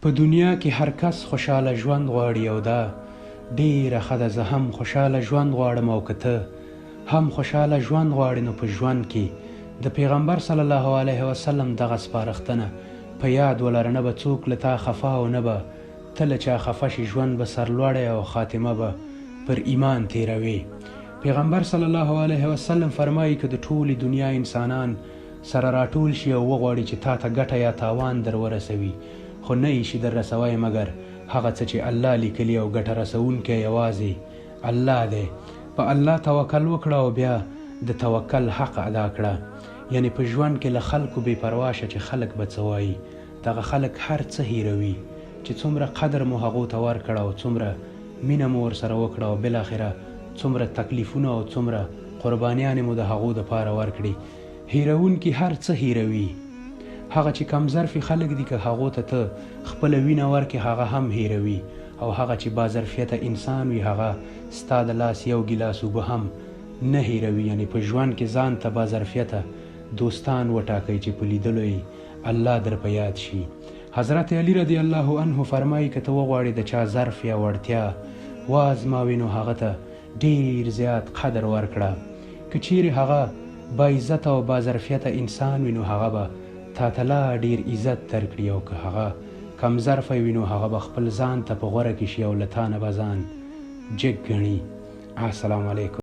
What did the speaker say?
په دنیا کې هر کس خوشحاله ژوند غواړي او دا ډېره ښه ده زه هم خوشحاله ژوند غواړم او که ته هم خوشحاله ژوند غواړې نو په ژوند کې د پیغمبر صلی الله علیه وسلم دغه سپارښتنه په یاد ولره نه به څوک له تا خفه او نه به ته له چا خفه شې ژوند به سرلوړی او خاتمه به پر ایمان تېروې. پیغمبر صلی الله علیه وسلم فرمایي که د ټولې دنیا انسانان سره راټول شي او وغواړي چې تاته ګټه یا تاوان در ورسوي خو نه یې شي در رسوی مګر هغه څه چې الله لیکلي او ګټه رسوونکی یوازې الله دی. په الله توکل وکړه او بیا د توکل حق ادا کړه. یعنې په ژوند کې له خلکو بې پروا شه چې خلک به څه وایي. دغه خلک هر څه هیروي چې څومره قدر مو هغو ته ورکړ او څومره مینه مو ورسره وکړه او بالاخره څومره تکلیفونه او څومره قربانیانې مو د هغو دپاره ورکړې. هیروونکي هر څه هیروي. هغه چې کم ظرفي خلک دي که هغو ته ته خپله وینه ورکړې هغه هم هیروي او هغه چې با ظرفیته انسان وي هغه ستا د لاس یو ګیلاس اوبه هم نه هیروي یعنې په ژوند کې ځان ته با ظرفیته دوستان وټاکئ چې په لیدلو یې الله در په یاد شي. حضرت علی رضی الله عنه فرمایي که ته وغواړې د چا ظرف یا وړتیا وازماوې نو هغه ته ډیر زیات قدر ورکړه که چیرې هغه با عزته او با ظرفیته انسان وي نو هغه به تاته لا ډیر عزت درکړي او که هغه کم ظرفه وي نو هغه به خپل ځان ته په غوره کې شي او له تانه به ځان جګ ګڼي. السلام علیکم.